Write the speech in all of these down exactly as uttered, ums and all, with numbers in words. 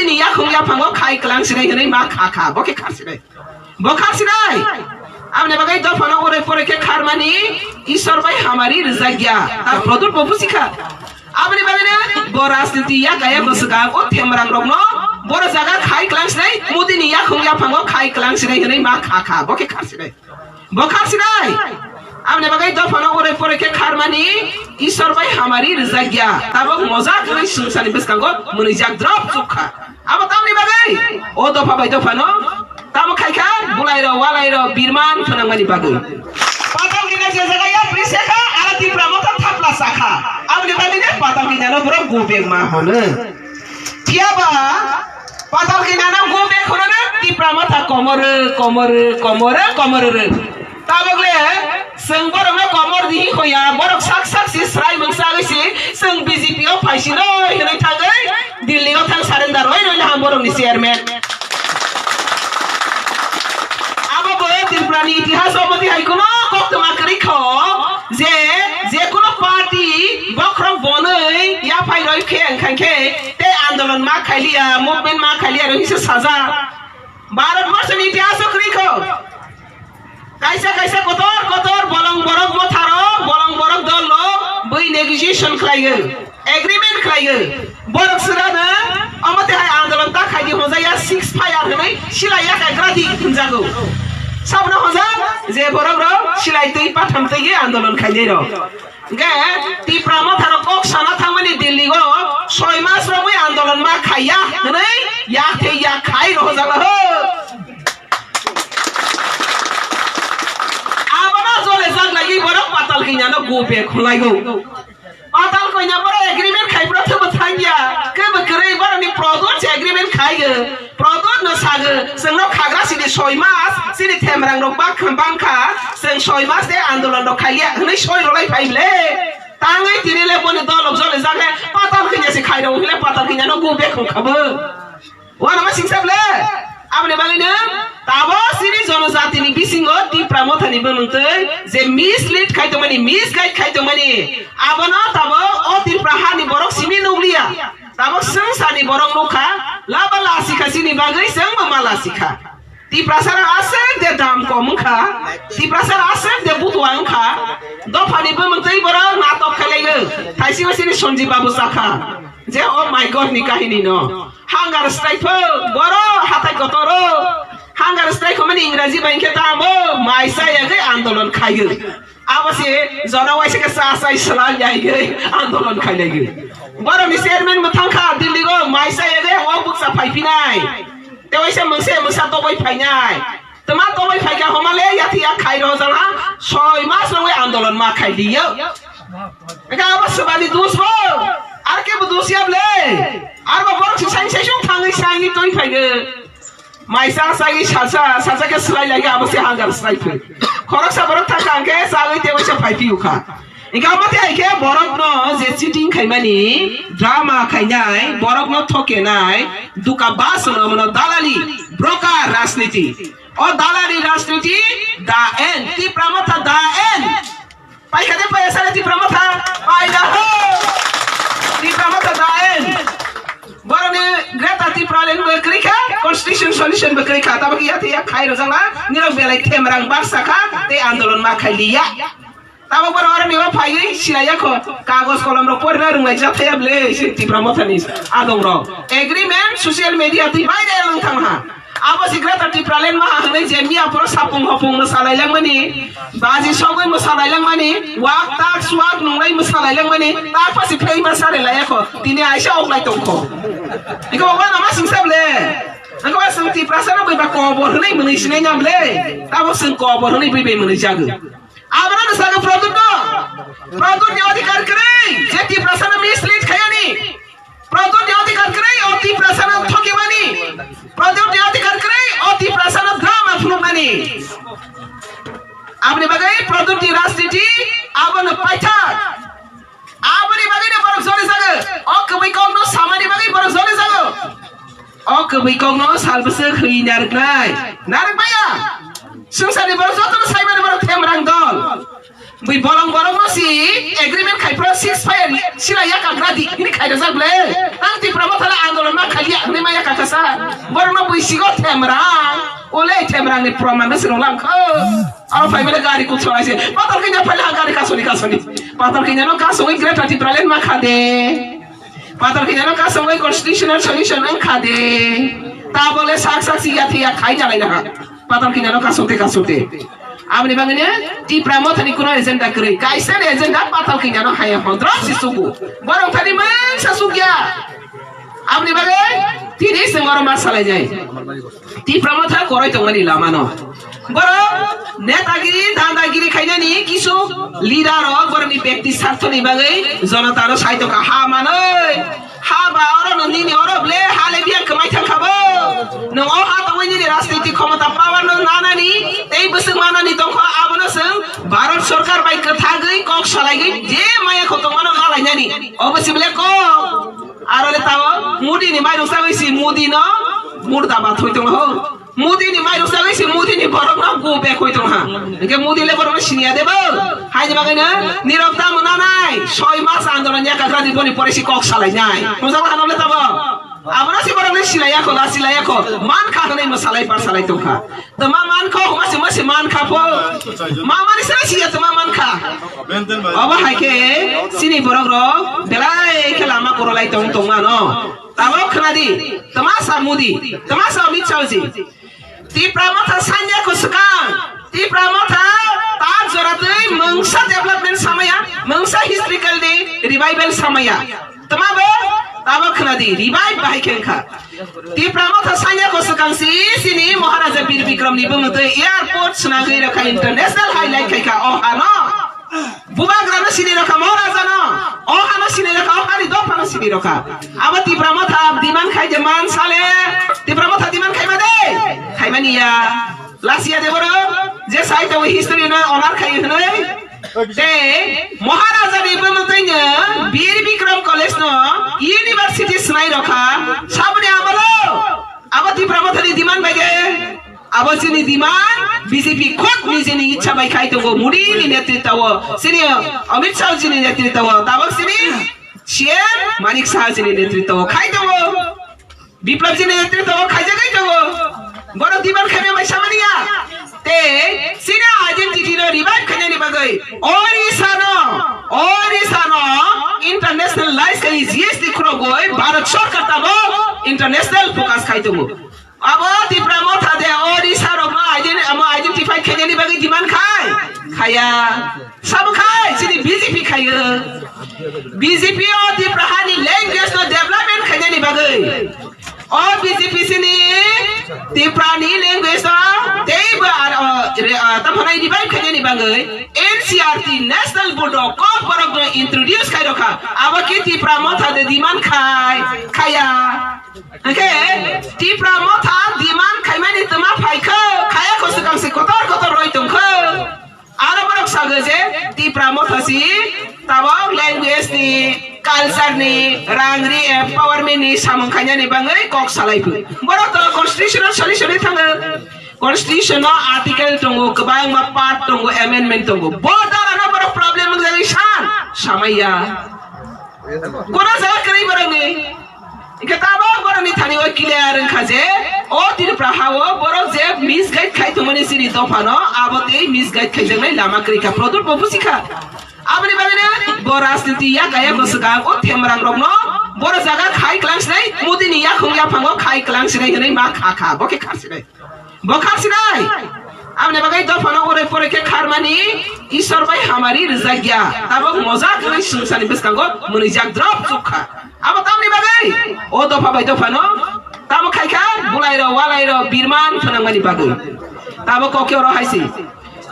ni yakhung yaphango khai kwlang sinai hwnwi ma kha kha, bo khe khar sinai. Bo khar sinai. Aboni bagwi dophano urai porai khe kharmani Isor bai hamari rijak ya. Ta Pradyot bo buji kha. Aboni bagwino bo rajniti ya kaya bo swkang o themrang rokno boro jaga khai kwlang sinai, Modi ni yakhung yaphango khai kwlang sinai hwnwi ma kha kha, bo khe khar sinai. Bo khar sinai. Aboni bagwi dophano urai porai khe kharmani Isor bai hamari rijak ya. Tabuk mojak wngwi swngcharni bwskango mwnwijak drop chuk kha. Abo tamni bagwi? O dopha bai dophano tamo khai kha, bulairok, walairok, birman phwnangmani bagwi. Patal kina je jaga ya prise kha, ara Tipra Motha thapla sa kha. Aboni bagwi ne Patal kina no borok go back ma hono. Phiya ba Patal kina no go back hono ne Tipra Motha komoro, komoro, komoro, komoro. Tabuk le chwng borok no komor di hoya, borok sak sak si srai mung sagwi si chwng B J P o phaisino hinwi thangwi Delhi o thang surrender oi roi laham borok ni chairman. Abo bo Tripura ni itihas o moti hai kuno koktwma kwrwi kho je, je kuno party bokhorok bonwi yaphai roi khe wngkha khe tei andolon ma khailiya, movement ma khailiya roi se sajak. Bharat borso ni itihas o kwrwi kho. Kaisa kaisa kotor kotor bolong borok motharo, bolong borok dol no bui negotiation khlaiyo, agreement khlaiyo. Borok sirano omo tei hai andolon ta khaidi hojaya six fire hwnwi silai ya kaigra di hwnjago. Sabno hojak je borok rok silai twi patham twi andolon khainai rok. Hingke Tipra Motha rok kok sana thangmani Delhi o soi mas romwi andolon ma khaiya hwnwi yak thei yak khai rohojak ho. Abono jole jak lagi borok Patal Kanya no go back khulaigo. Patal Kanya borok agreement khai borok thebo thangya. Kebo kwrwi borok ni Pradyot se agreement khaigo. Pradyot no sago, chwng no khagra sini soi mas, sini themrang rok bak bangkha, chwng soi mas de andolon rok khaiya hwnwi soi rolai phai le. Tangwi tini le boni dolok jole jak le Patal Kanya se khai rok hwnwi le Patal Kanya no go back khabo. Wana ma singsa ble? Aboni bagwi no tabo sini jonojati ni bisingo Tipra Motha ni bumung twi je mislead khai tongmani, misguide khai tongmani, abono tabo o Tripura ha ni borok simi nukliya. Tabo swngcharni borok nukha, laba lasikha chini bagwi chwngbo ma lasikha. Tiprasa rok aswk de dam kom wngkha, Tiprasa rok aswk de butua wngkha, dophani bumung twi borok natok khailaiyo, thaisingo chini Sanjeev Babu sakha, je oh my God ni kahini no, hunger strike pho, borok hatai kotoro, hunger strike hwnmani Ingraji bai khe tamo, mai chayagwi andolon khaio. Abo se jora waisa khe cha chai swlai yaigwi andolon khailaigo. Borokni chairman bo thangkha Delhi o, mai chayagwi o bukcha phaiphinai. Tei waisa mungsa mungsa toboi phainai. Twma toboi phaikha homa le yathi yak khai rojala soi mas rogwi andolon ma khai diyo. Eka abo swbani dus bo. Ar kebo dus ya ble. Arbo borok se sai sai sung thangwi sai ni twi phaigo. Mai cha chagwi salsa, salsa khe swlai lai khe abo se hunger strike phai. Khoroksa borok thangkha hwnkhe chagwi tei waisa phai phiyokha. Hwnkhe omo tei hai khe borokno je cheating khaimani, drama khainai, borokno thokenai, duka bas hwno omono dalali, broker rajniti. O dalali rajniti, the end. Tipra Motha, the end. Paikha de paya sare Tipra Motha. Paida ho. Tipra Motha daen. Boroni Greater Tipraland bo kwrwi kha, constitution solution bo kwrwi kha. Tabuk ya ya khai rojak na. Nirok belai themrang barsa kha. Tei andolon ma khai liya. Tabuk borok oro nibo phaiwi silaiya kho. Kagoj kolom rok porina rwnglai jak thaya ble. Tipra Motha ni adong rok. Agreement social media twi baire wng thang ha. Abo si Greater Tipraland maha hwnwi je miya phuru sapung hopung mwsa lailangmani, baji sogwi mwsa lailangmani, wak tak swak nunglai mwsa lailangmani, tak pasi phei ma sari laiya kho, tini aisa oklai tong kho. Iko ba wana ma singsa ble. Iko ba sing Tiprasa no bai ba kobor hwnwi mwnwi sinai na ble. Abo sing kobor hwnwi bai bai mwnwi jago. Abra no sago Pradyut no. Pradyut ni adhikar kwrwi, je Tiprasa no mislead khayani. Pradyut ni adhikar kwrwi, o Tiprasa no thokimani. Pradyut ni adhikar kwrwi, o Tiprasa no drama phunukmani. Aboni bagwi Pradyut ni rajniti abono paithak. Aboni bagwi no borok joli jago. O kwbwi kokno samani bagwi borok joli jago. O kwbwi kokno sal bwswk hwi narwknai. Narwkmaya. Swngcharni borok jotono saimani borok themrang dol. Bui bolong borok no si agreement khai pro six fire sila yaka gradi hini khai rajak ble. Ang Tipra Motha le andolon ma khaliya hwnwi ma yaka Themrang, ole Themrang ni proman de sirong lam kho. Aro phai bele gari kuk sonai se. Patal kinya phai ha gari kasoni kasoni. Patal kinya no kasoni Greater Tipraland ma kha de. Patal kinya no kasoni constitutional solution ang kha de. Ta bole sak sak si ya thi ya khai jalai na ha. Patal kinya no kasoni kasoni. Aboni bagwi no Tipra Motha ni kuno agenda kwrwi. Kaisa ni agenda patal kinya no haya hondrop si suku. Borok thani mangsa sukya. Aboni bagwi tini chwng oro ma salai jai. Tipra Motha koroi tongmani lama no. Borok netagiri, dandagiri khainani kisu leader rok borokni bekti sarthoni bagwi jonotano saitokha ha manwi. Ha ba oro no nini oro ble ha le biya kwmai thang kha bo. Nwng o ha tongwi nini rajniti khomota power no nanani tei bwswk manani tongkho abono chwng Bharat Sarkar bai kwthagwi kok salaigwi je maya khotongmano malainani obo si ble kok. Aro le tao Modi ni mairung sagwi si Modi no murda ba thoi tong ho. Modi ni mairung sagwi si Modi ni borok no go back hoi tong ha. Hingke Modi le borok no siniya de bo. Hai ni bagwi no nirok tamo nanai soi mas andolon ya kakra di boni pore si kok salai nai. Mojak hano le tabo. Abono si borok no silai ya ko la silai ya ko. Man kha hwnwi mo salai par salai tong kha. Tama man kha huma si mo si man kha po. Ma mani sa si ya tama man kha. Obo hai khe sini borok rok belai khe lama korolai tong tong mano. Tamo khna di. Tama sa Modi. Tama sa Amit Shah ji. Tipra Motha sanya ko swkang. Tipra Motha ta jora twi mungsa development samaya, mungsa historical day revival samaya. Tama bo tabo khna di revive bahai khe wngkha. Tipra Motha sanya ko swkang si sini Maharaja Bir Bikram ni bumung twi airport swnagwi rakha international highlight khaikha o hano. Bubagrano sini rokha, Maharaja no. O hano sini rokha, o hani dopha no sini rokha. Abo Tipra Motha demand khai je man sale. Tipra Motha demand khai ma de. Khai mani ya. Lasia de boro. Je sai to history no honor khai hwnwi. Te Maharaja ni bumung twi no Bir Bikram College no university swnai rokha. Saboni amolo. Abo Tipra Motha ni demand bai de. Abo chini demand B J P khud nijeni ichha bai khai tongo, Modi ni netritwa o, chini Amit Shah chini netritwa o, tabok chini C M Manik Saha chini netritwa o khai tongo, Biplab chini netritwa o khaijagwi tongo. Borok demand khaina bai samani ya. Te chini identity no revive khainani bagwi Orissa no, Orissa no internationalize khai G S T khurogwi Bharat Sarkar tabok international focus khai tongo. Abo Tipra Motha de Orissa rokno ident-, amo identify khainani bagwi demand khai? Khaya. Sabo khai? Chini B J P khayo. B J P o Tipra hani language no development khainani bagwi. O B J P chini Tipra ni language no teibo ar, o, re, o, tamo hwnai revive khainani bagwi N C E R T National Board o kok borok no introduce khai rokha. Abo ki Tipra Motha de demand khai? Khaya. Hwnkhe Tipra Motha demand khaimani twma phaikha, khaya kho swkang se kotor kotor roi tongkha. Aro borok sago je Tipra Motha si tabok language ni, culture ni, rang ri empowerment ni samung khainani bangwi kok salai phu. Borok to constitutional solution ni thango. Constitution no article tongo, kwbangma part tongo, amendment tongo. Bo dara no borok problem wngjagwi san samaiya. Kono jaga kwrwi borokni. Hingke tabok borokni thani o clear wngkha je o Tripura ha o borok je misguide khai tongmani chini dopha no abo tei misguide khaijaknai lama kwrwi kha, Pradyot bo buji kha. Aboni bagwi no bo rajniti ya kaya bo swkang o Themrang rok no borok jaga khai klang sinai, Modi ni yakhung yaphango khai klang sinai hwnwi ma kha kha, bo khe khar sinai. Bo khar sinai. Aboni bagwi dophano urai porai khe kharmani Isor bai hamari rijak ya. Tabok mojak wngwi swngcharni bwskango mwnwijak drop chukha. Abo tamni bagwi? O dopha bai dophano tamo khaikha, bulairok, walairok, birman phwnangmani bagwi. Tabok kokhe oro hai se.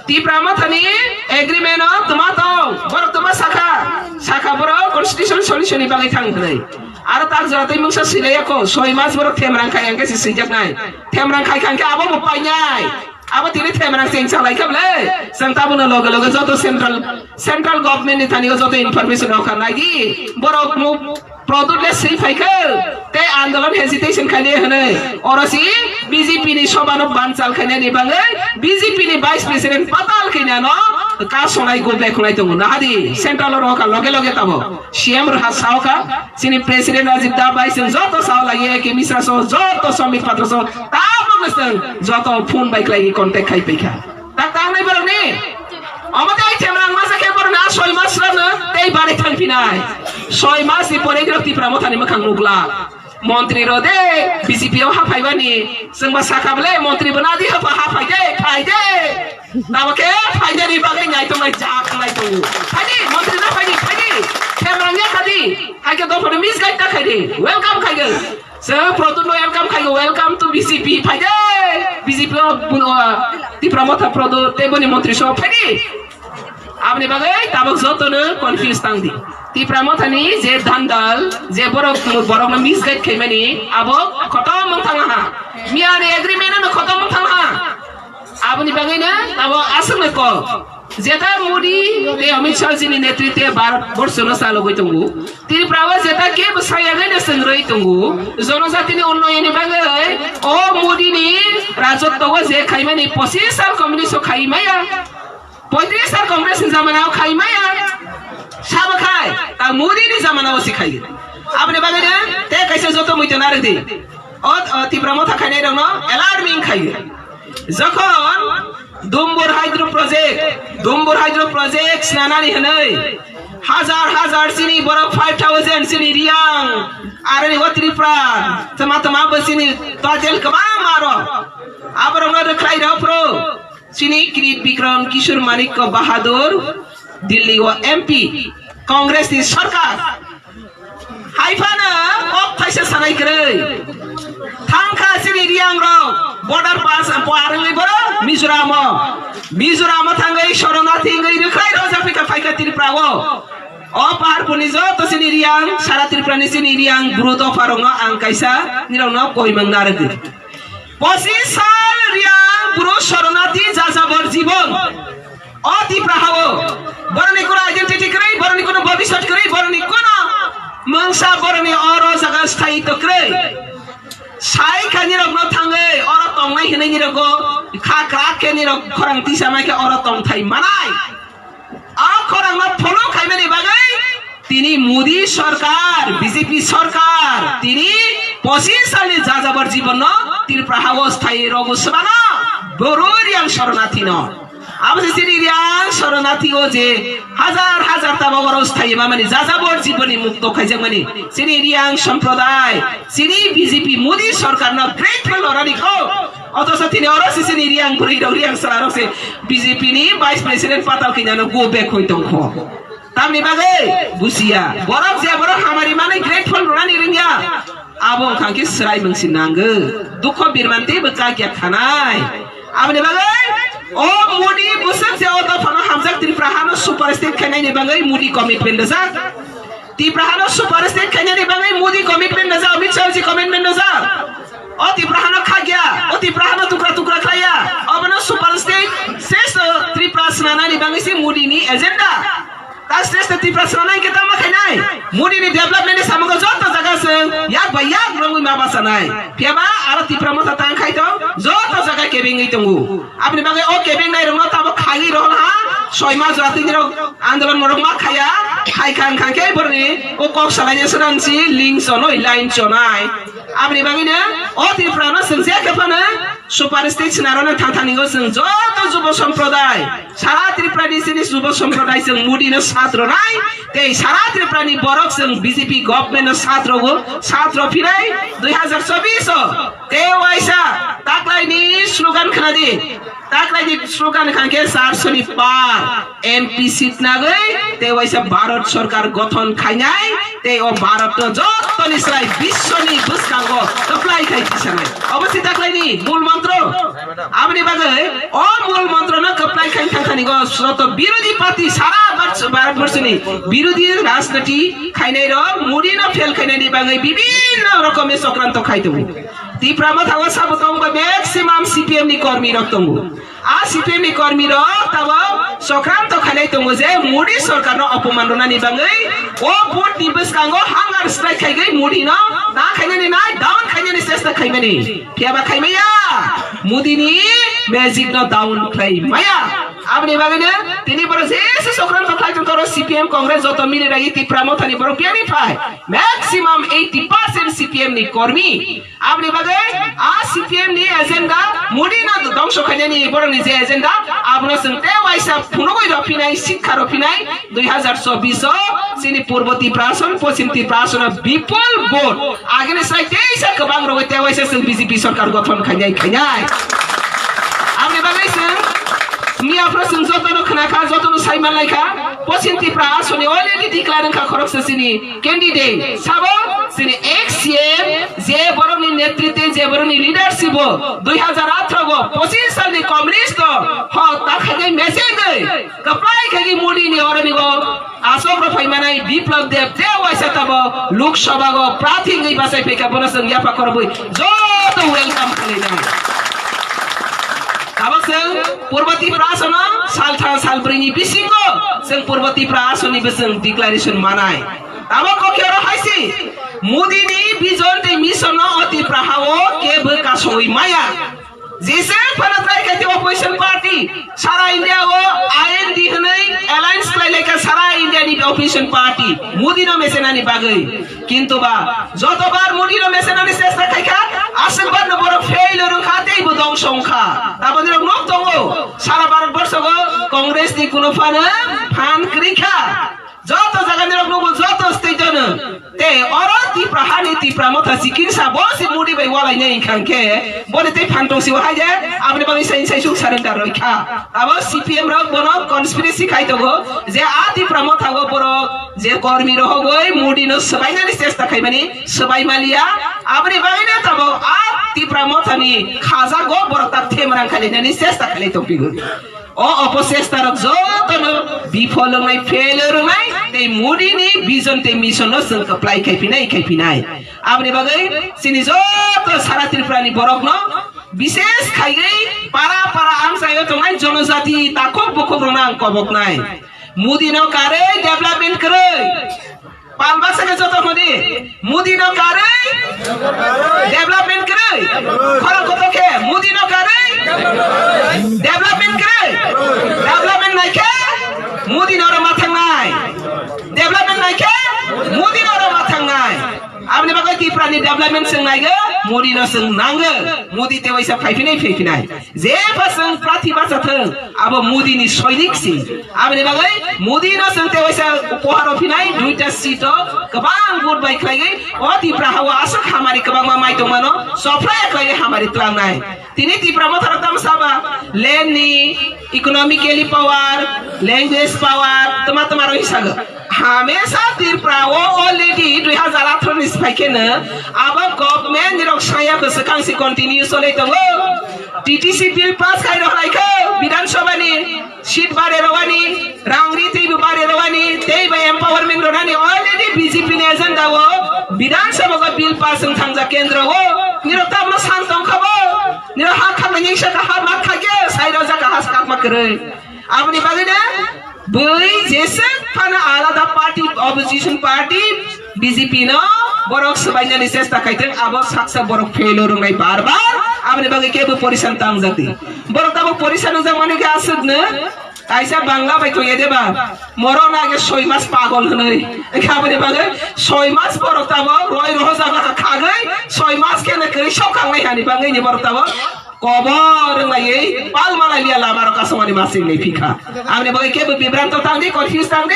Tipra Mothani agreement o twma tong, borok twma sakha, sakha borok constitution solution ni bagwi thang hwnwi. Aro tak jora twi mungsa silaiya kho, soi mas borok Themrang khai hwnkhe se swijak nai. Themrang khai kha hwnkhe abo bo painai. Abo tini Themrang cheng salai kha bwle. Chwng tabukno loge loge joto central, central government ni thani o joto information rok kha nai di. Borok mu-, Product le swi phaikhe, tei andolon hesitation khainai hwnwi. Oro si B J P ni sobha no banchal khainani bagwi B J P ni Vice President Patal Kanya no kasonai go back khwnai tongo. Nahadi central o rohorkha loge loge tamo C M rwha saokha, chini President Rajib Da bai chwng joto sao laiye, K Mishra so joto Sambit Patra so tamo Joto phone bai khlai contact khai paikha. Tak tangnai borokni. Omo tei Themrang masa khe borokni a soi mas rano tei bari thang phinai. Soi mas ni pore giro Tipra Mothani mwkhang nukla. Montri ro de B J P o ha phaibani. Chwngba sakha bole montri bo nadi ha pha-, ha phai de, phai de. Tamo khe phai de ni bagwi nai tongnai jak nai tongo. Phai di, montri no phai di, phai di. Themrang ya kha di. Hai khe dophano misguide ta khai di. Welcome khai di. Sir, Produt no welcome khai, welcome to B J P, phai de. B J P o buno, Tipra Motha Produt, tei boni montri so phai di. Aboni bagwi tabuk joto no confuse tang di. Tipra Motha ni je dandal, je borok, borok no misguide khai mani, abo khotom wng thang ha. Miya ni agreement no khotom wng thang ha. Aboni bagwi no abo aswk no kok. Jeta Modi tei Amit Shah jini netritwe Bharat borshono chalogwi tongo. Tripura o jeta kebo sayagwi no chwngrwi tongo. Jonojatini unnayonni bagwi o Modi ni rajotwo o je khaimani pochis sal Congress o khai maya. Poitris sal Congress ni jamanao khai maya. Sabo khai, ta Modi ni jamanao si khai. Aboni bagwi no tei kaisa joto muitu narwk di. O, o Tipra Motha khainai rokno alarming khai. Jokhon Dumbur Hydro Project, Dumbur Hydro Project sinanani hwnwi hajar hajar chini borok five thousand chini Riyang, aroni o Tripura, tama tama bo chini total kwbang aro. Aborokno rwkhlai rw phuru chini Kirit Bikram Kishore Manikya Bahadur, Delhi o M P, Congress ni sarkar. Hai phano kok thaisa sanai kwrwi. Thangkha chini Riyang rok border pass po arwngwi borok Mizoram o. Mizoram o thangwi Shoronathi wngwi rwkhlai rojak phikha phaikha Tripura o. O paharpuni joto chini Riyang, sara Tripura ni chini Riyang bru dopha rokno ang kaisa nirokno koimang narwgwi. Pochis sal Riyang bru Shoronathi jajabor jibon. O Tipra hao, boroni kuno identity kwrwi, boroni kuno bobiswt kwrwi, boroni kuno mungsa, boroni oro jaga sthayitw kwrwi. Sai kha nirokno thangwi, oro tongnai hinwi nirokgo kha krak khe nirok khorang tisa mai khe oro tongthai manai. A khorangno follow khaimani bagwi tini Modi sarkar, B J P sarkar, tini pochis salni jajabor jibonno Tripura hao sthai rogo swmano, boro Riyang Shoronathi no. Abo se chini Riyang Shoronathi o je hajar hajar tabok oro sthai mamani jajabor jibonni mukto khaijakmani chini Riyang somproday, chini B J P Modi sarkarno grateful orani kho. Othocho tini oro se chini Riyang bwrwi rok, Riyang sara rok se B J P ni Vice President patal kanya no go back hoi tong kho. Tamni bagwi busia. Borok je borok hamari manwi grateful rwnani rwngya. Abo wngkha khe swrai mungsi nango. Dukho birmante bo kakya khanai. Aboni bagwi o Modi bwswk je o dophano hamjak Tripura hano super state khainai ni bagwi Modi commitment rijak. Tripura hano super state khainani bagwi Modi commitment rijak, Amit Shah ji commitment rijak. O Tripura hano khagya, o Tripura hano tukra tukra khlaiya. Obono super state, seshto Tripura swnanani bagwi se Modi ni agenda. Ta seshto Tripura swnanai khe tamo khainai? Modi ni development ni samungo joto jaga se yak bai yak rwngwi ma bachanai. Phiyaba aro Tipra Motha tang khai tong, joto jaga kebengwi tongo. Aboni bagwi o kebengnai rokno tamo khaiwi rohor ha, soi ma jora tini rok andolon morok ma khaya, khai kha wngkha khe borni o kok salai sransi ling chonoi line chonai. Aboni bagwi no o Tripura no chwng je khe phano super state swnarokno thang thani o chwng joto jubo somproday, sara Tripura ni chini jubo somproday chwng Modi no sat rwnai, tei sara Tripura ni borok chwng B J P government no sat rogo, sat rw phinai dui hazar chobbish o. Tei waisa taklaini slogan khna di. Taklaini slogan khangkhe charso ni par M P seat nagwi tei waisa Bharat Sarkar gothon khainai tei o Bharat no jotoni slai biswoni bwskango kwplai khai tisanai. Obo se taklaini mul mantro. Aboni bagwi o mul mantro no kwplai khai thangthani go joto birodhi party sara Bharat, Bharat borsoni birodhi rajniti khainai rok Modi no fail khainani bagwi bibhinno rokomi chokranto khai tongo. Tipra Motha o sabo tong ba maximum C P M ni kormi rok tongo. A C P M ni kormi rok tabo sokranto khainai tongo je Modi sorkar no opoman rwnani bagwi o vote ni bwskango hunger strike khaigwi Modi no na khainani nai down khainani chesta khaimani. Phiyaba khaimaya Modi ni magic no down khlai maya. Aboni bagwino tini borok jesa sokran tongthai tongtharo C P M Congress joto mili ragi Tipra Mothani borok biyani phai maximum eighty percent C P M ni kormi. Aboni bagwi a C P M ni agenda, Modi no dongso khainani borokni je agenda, abono chwng tei waisa phunugwi rwphinai, sikha rwphinai, dui hazar chobbish o chini Purbo Tipra ason, Poschim Tipra asono bipul vote agini sai teisa kwbang rwgwi tei waisa chwng B J P sorkar gothon khainai, khainai. Aboni bagwi chwng miya phano chwng jotono khna kha, jotono sai manlai kha, Poschim Tipra asoni already declare wngkha khoroksa chini candidate sabo chini ex C M, je borokni netritwe, je borokni leadership o dui hazar atharo o pochis salni communist o hok ta khaigwi mechengwi kwplai khaigwi Modi ni oroni o asok rok phai manai Biplab Deb je waisa tabo Lok Sabha o prathi wngwi bachai phaikha, bono chwng yapha khorobwi joto welcome khlainai. Tabok chwng Purbo Tripura asono salthang salbrwini bisingo chwng Purbo Tripura asoni bo chwng declaration manai. Tabok kokhe oro hai se Modi ni vision tei mission no o Tripura hao kebo kasowi maya. Jesa phano try khaite opposition party, sara India o I N D hwnwi alliance khlai laikha sara India ni opposition party, Modi no mesenani bagwi. Kintu ba jotobar Modi no mesenani chesta khaikha, aswkbar no borok fail rwkha tei bo dongso wngkha. Taboni rok nok tongo, sara Bharat borshogo Congress ni kuno phano phan kwrwi kha. Joto jagani rok nugo, joto state o no. Tei oro Tripura hani Tripura motha sikin sa bo si Modi bai walai nai khang khe boni tei phan tong si o hai je aboni bagwi sai sai suk surrender roi kha. Abo C P M rok bono conspiracy khai tongo je a Tripura motha go borok je kormi rohogoi Modi no swbainani chesta khaimani swbai maliya. Aboni bagwi no tabok a Tripura motha ni khajago borok tak themrang khainani chesta khalai tong pigo. O opocesta rok jotono bifol wngnai, fail wngnai, tei Modi ni vision tei mission no chwng kwplai khai phinai, khai phinai. Aboni bagwi chini joto sara Tripura ni borok no bishes khaiwi para para amchaio tongnai jonojati takhuk bukhuk rok no ang koboknai. Modi no karwi development kwrwi. Palma saka joto hodi, Modi no karwi, development kwrwi. Khorang kotor khe, Modi no karwi, development kwrwi. Development nai khe, Modi no rwma thangnai. Development nai khe, Modi no rwma thangnai. Aboni bagwi Tripura ni development chwng naigo, Modi no chwng nango. Modi tei waisa phai phinai, phai phinai. Jepha chwng prathi bacha thung, abo Modi ni soinik si. Aboni bagwi Modi no chwng tei waisa upohar o phinai duita seat o kwbang vote bai khlaiwi o Tripura hao aswk hamari kwbangma mai tongmano sophraya khlaiwi hamari twlangnai. Tini Tripura motha rok tamo saba land ni, economically power, language power, tma tma rok hisago. Hamesa Tripura o already dui hazar atharo ni sipaikheno abo government ni rok saya ko swkang si continue cholai tongo. T T C bill pass khai rok lai kho Bidhan Sabha ni seat bare rowani, rang ri tei bo bare rowani, tei bo empowerment ronani already B J P ni agenda o Bidhan Sabha o bill pass wng thangjak kendro o. Nirok tabno san tong kha bo. Nirok ha khaknani saka ha mat khakhe sai rojak ha skakma kwrwi. Aboni bagwi no bui jeswk phano alada party, opposition party, B J P no borok swbainani chesta khaithwng, abo saksa borok fail o rwngnai bar bar, aboni bagwi kebo porisan tangjak di. Borok tabok porisan wngjak mani khe aswk no kaisa Bangla bai tongya de ba, morok no age soi mas pagol hwnwi, aboni bagwi soi mas borok tabok roi rohor jaga khagwi soi mas khe no kwrwi sok kangnai hani bagwi ni borok tabok. Kobor wng lai, pal ma lai liya lama rok kasong ani masing lai phikha. Amni bagwi kebo bibranto tang di, confuse tang di.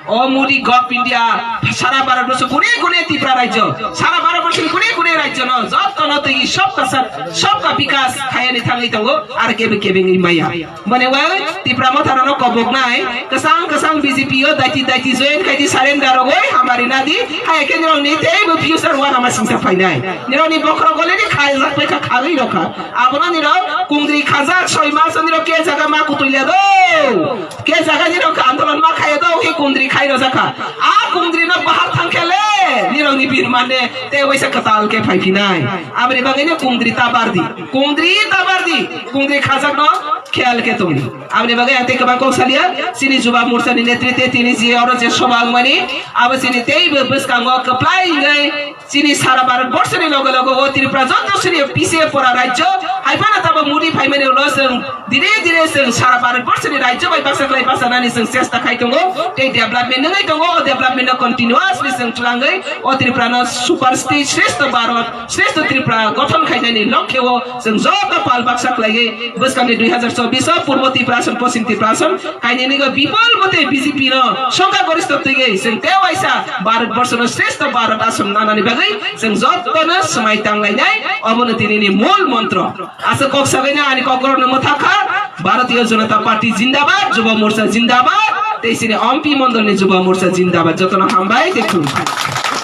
O Modi gov India, sara Bharat borso kune kune Tripura rajyo, sara Bharat borso kune kune rajyo no, joto no twi sobka sat, sobka bikas khayani thangwi tongo, ar kebo kebengwi maya. Bone wai Tripura motha rok no kobok nai, kwsang kwsang B J P o daiti daiti join khai di surrender rogoi hamari nadi, hai khe nirok ni tei bo future wana masing sa phainai. Nirok ni bokhorok already khaijak pai kha, khagwi rok kha. Abono nirok kungdri khajak soi mas nirok ke jaga ma kutui le do. Ke jaga nirok andolon ma khaya do, ke kungdri khai rojak kha. A kungdri no bahar thang khe le nirok ni birman ne tei waisa kwtal khe phai phinai. Aboni bagwi no kungdri tabar di. Kungdri tabar di. Kungdri khajak no khayal khe tong di. Aboni bagwi ang tei kwbang kok saliya. Chini Juba Morcha ni netritwe tini je oro je soba wngmani abo chini tei bo bwskango kwplai wngwi chini sara Bharat borso ni loge loge o Tripura joto sini pise pora rajyo Hai phano tabuk Modi phaimani ulo chwng dire dire chwng sara Bharat borso ni rajyo bai baksa khlai bachanani chwng chesta khai tongo, tei development wngwi tongo, o development no continuously chwng twlangwi o Tripura no super state, Shrestho Bharat, Shrestho Tripura gothon khainani lokhe o chwng joto pal baksa khlaiwi bwskangni dui hazar chobbish o Purbo Tripura ason, Poschim Tripura ason kainani go bipul mote B J P no songkha goristho twiwi chwng tei waisa Bharat borso no Shrestho Bharat ason nanani bagwi chwng joto no swmai tanglainai, obono tinini mul montro. Aswk kok sagwi no ani kokrokno mwthakha, Bharatiya Janata Party jindabad, Jubo Morcha jindabad, tei chini M P mondolni Jubo Morcha jindabad. Jotono hambai tei khulumkha.